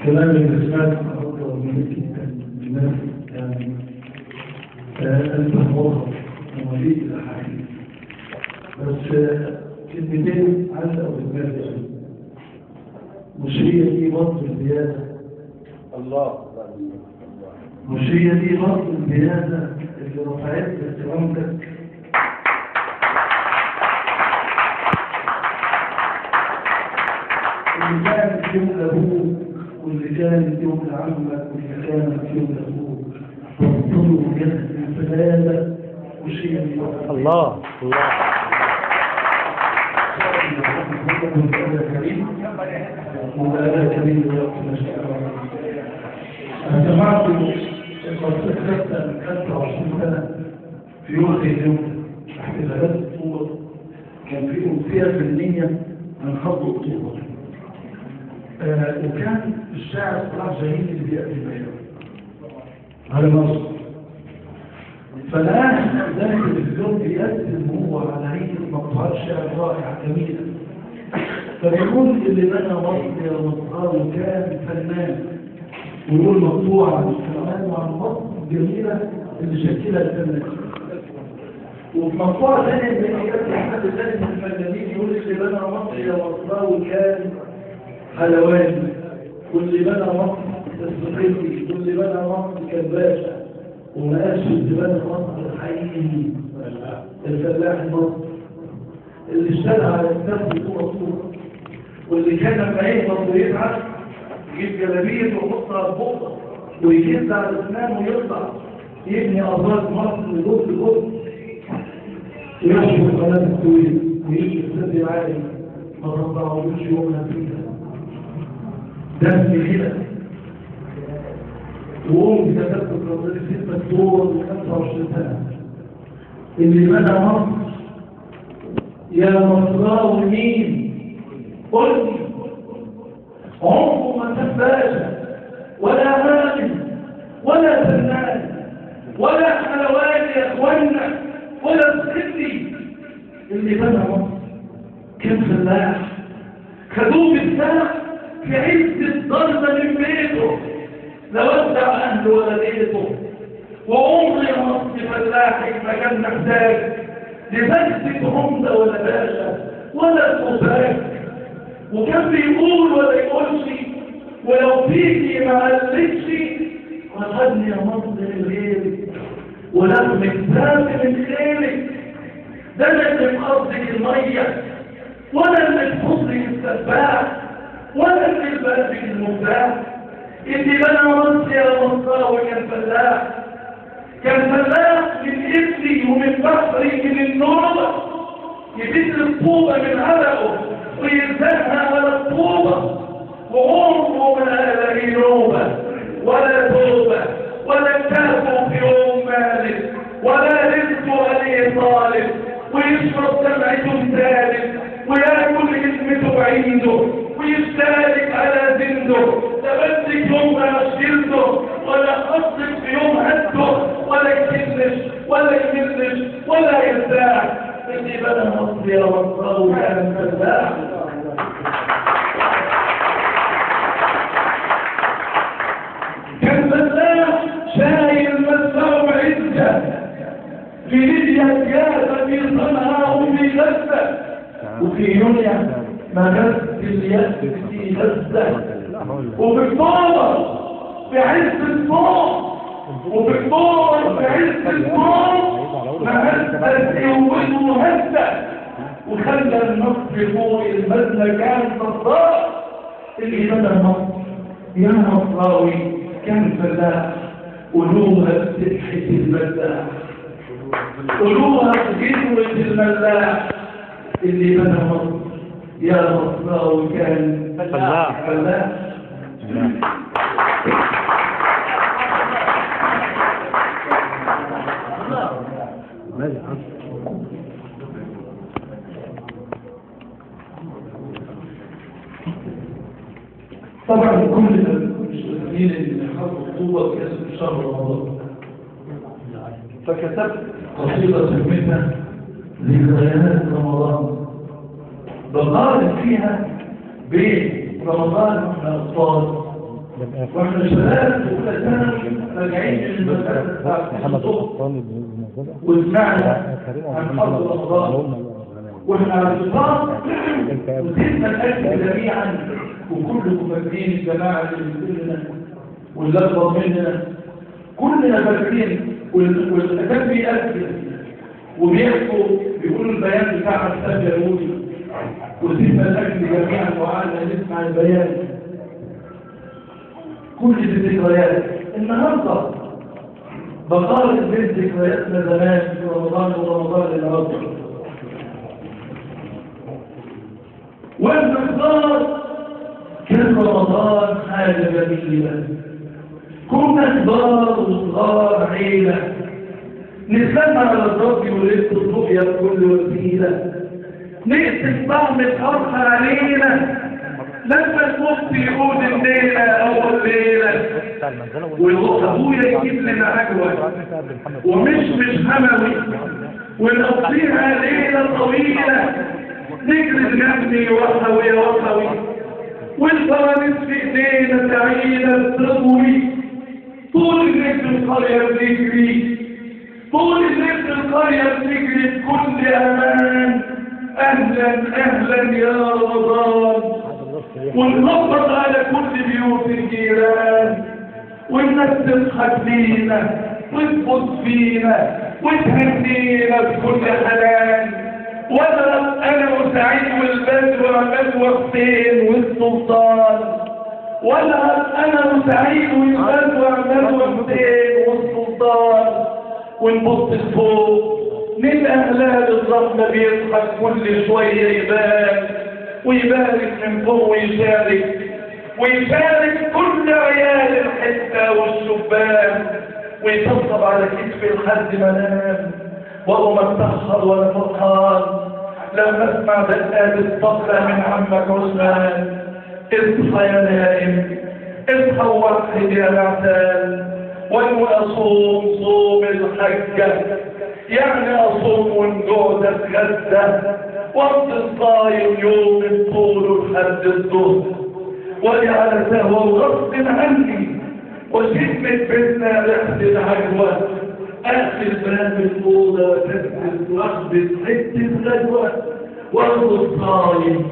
الكلام اللي سمعته النهارده جميل جدا الناس، يعني قلبها مرهق ومليء بالاحاسيس، بس كلمتين علقوا في دماغي قوي. مش هي دي مصر الزيادة؟ الله، مش هي دي مصر الزيادة اللي رفعت احترامتك؟ اللي كانت يوم لأبوك، واللي كانت يوم لعمك، واللي كانت يوم لأخوك، بطلوا جهد الفلالة. مش هي دي مصر؟ الله الله. أنا سمعت القصة من 25 سنة في يوم زي اليوم احتفالات أكتوبر، كان في أمسية فنية عن حرب أكتوبر، وكان الشاعر صلاح جاهين اللي بيقدم بيان على مصر. فالآن قدام التلفزيون بيقدم هو على هيئة مقطوعات شعر رائعة جميلة، فبيقول اللي بنى مصر يا مصراوي كان فنان، ويقول مقطوعة عن الفنان وعن مصر الجميلة اللي شكلها الفنان. وفي مقطوعة ثانية من يأتي أحمد الثاني من الفنانين يقول اللي بنى مصر يا مصراوي كان حلواني، واللي بنى مصر السقيطي، واللي بنى مصر كان باشا، وما قالش اللي بنى مصر الحقيقي الفلاح المصري اللي اشتغل على النفس طول طول، واللي كان لما يهبط ويتعب يجيب جلابية ويحطها في بقه ويجز على اسنانه ويطلع يبني ابراج مصر لجزء جزء، ويحفر قناة السويس ويبني السد العالي ما تطلعوش يومها فيها دم كده. وقوم كتبت القضية في مكتوب 25 سنة اللي بنى مصر يا مصراوي مين؟ قل لي. عمره ما كان باشا ولا غانم ولا فنان ولا حلواني يا اخوانا ولا سخني. اللي بنى مصر كان فلاح، خدوه بالساعة في عز الضربة من بيته، لا ودع أهله ولا بيته. وعمر يا مصر فلاحك ما كان محتاج لبلدة عمدة ولا باشا ولا كوباك، وكان بيقول ولا يقولش، ولو فيكي ما قلتش وخدني يا مصر من غيرك ولمك سامي من خيرك. ده انا اللي في ارضك المية، ولا اللي في حضنك السباح، ولا اللي في بلدك المفتاح. اللي بنى مصر يا مصراوي كان فلاح، كان فلاح من إبلي ومن بحري من النوبة، يبيت الطوبة من عرقه ويلزقها على الطوبة، وعمره ما لاقي نوبة ولا توبة ولا كافة في يوم مالك ولا رزقه عليه طالب، ويشرب دمعته مثالك وياكل جسمته بعينه ويشترك على زنده. لا بدك يوم ما شيلته ولا حطك في يوم هده، ولا يكلش ولا يكلش ولا يرتاح. اللي بنى مصر يا مصراوي كان فلاح. كان فلاح شايل مسره بعزه في ليبيا سياسة، في صنعاء وفي غزة، وفي يونيو ما غزت اليأس في غزة، وفي اكتوبر في عز الصوم، وفي اكتوبر في عز الصوم ما هزت قوته هزه، وخلى النصر فوق المبنى كان صدار. اللي بنى مصر يا مصراوي كان فلاح، قلوبها بسبحة الملاح، قلوبها بجنوة الملاح. اللي بنى مصر يا مصراوي كان فلاح. فلاح. طبعا كل المسلمين اللي حضروا الخطوبة كانوا في شهر رمضان، فكتبت قصيدة سميتها ذكريات رمضان، بقارن فيها بين رمضان واحنا اطفال واحنا شباب في اولى ثانوي راجعين من المدرسة الساعة محمد الصبح، القحطاني بالمناسبة وسمعنا كريم عن حرب رمضان واحنا على الفطار، وسيبنا الاكل جميعا، وكلكم فاكرين الجماعة اللي مننا واللي اكبر مننا، كلنا فاكرين. والأذان بيأذن وبيحكوا بيقولوا البيان بتاع الأستاذ يهودي، وسيبنا الاكل جميعا وقعدنا نسمع البيان. كل دي ذكريات. النهارده بقارن بين ذكرياتنا زمان في رمضان ورمضان النهارده. والمقدار كان رمضان حاجة جميلة، كنا كبار وصغار عيله، نتلم على الرب وليلة الرؤيا بكل وسيلة، نقسم طعم الفرحة علينا لما المفتي يقول الليلة اول ليلة، ويروح ابويا يجيب لنا عجوه ومش مش حموي، ونقضيها ليلة طويلة نجري نغني وحوي وحوي، والفوانيس في ايدينا سعيدة بتضوي، طول الليل في القرية بنجري، طول الليل في القرية بنجري بكل امان. اهلا اهلا يا رمضان، ونخبط على كل بيوت الجيران، والناس تضحك لينا وتبص فينا وتهنينا بكل حنان. وانا انا وسعيد والبدر وعماد وحسين والسلطان، وانا انا وسعيد والبدر وعماد وحسين والسلطان، ونبص لفوق نلقى هلال الرحمة بيضحك كل شوية يبان، ويبارك من فوق ويشارك، ويشارك كل عيال الحتة والشبان، ويطبطب على كتفي لحد ما انام، واقوم اتسحر وانا فرحان لما اسمع دقات الطبلة من عمك عثمان. اصحى يا نائم، اصحى ووحد يا نعسان، وانا اصوم صوم الحجة، يعني اصوم ونجوع اتغدى، وافضل صايم يوم طوله لحد الظهر، واجي على سهوه وغصب عني وشمت بيتنا ريحه العجوه، اقفل باب الاوضة واسدد واخبز حتة غدوه، وافضل صايم،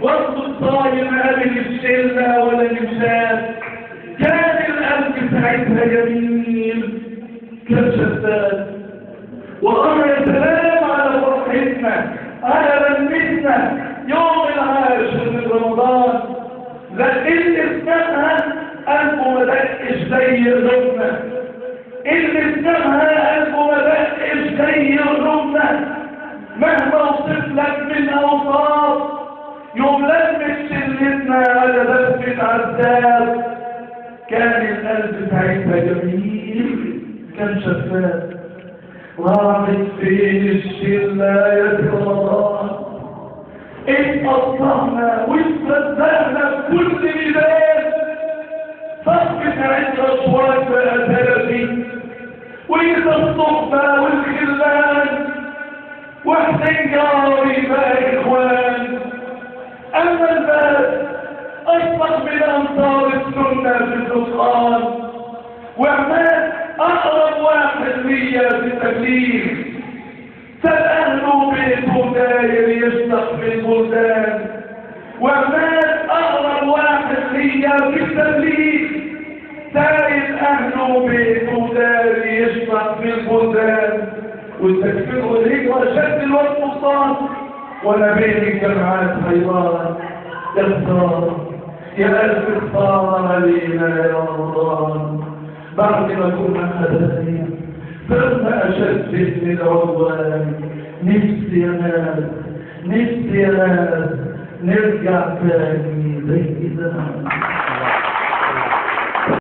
وافضل صايم قابل الشلة ولا نشاف. كان القلب ساعتها جميل، كان شفاف، وأمر يا سلام على فرحتنا، على لمتنا يوم العاشر من رمضان. لا اللي سمعها قلبه ما دقش زي قلوبنا، اللي سمعها قلبه ما دقش زي قلوبنا، مهما وصف لك من اوصاف، يوم لمت شلتنا على دفة عذاب، كان القلب ساعتها جميل، كان شفاف. راحت فين الشلة يا رمضان؟ اتقطعنا واتفزعنا بكل ميدان، صفت عند اشواك بقى سلفي، وإذا الصحبة والخلان، وحسين جاري بقى إخوان. أما الباب أصبح من أنصار السنة في الدخان، وعماد أقرب واحد ليا في التكليف، ساب أهله بيته داير يشتق في البلدان، وعماد أقرب واحد ليا في التكليف، سايب أهله بيته داير يشتق في البلدان، والتكفير والهجرة شد الوقت قبطان، وأنا بين الجامعات حيران. يا خسارة، يا ألف خسارة علينا يا رمضان، بعد ما كنا حبايب صرنا أشد من العدوان. نفسي يا ناس، نفسي يا ناس نرجع تاني زي زمان.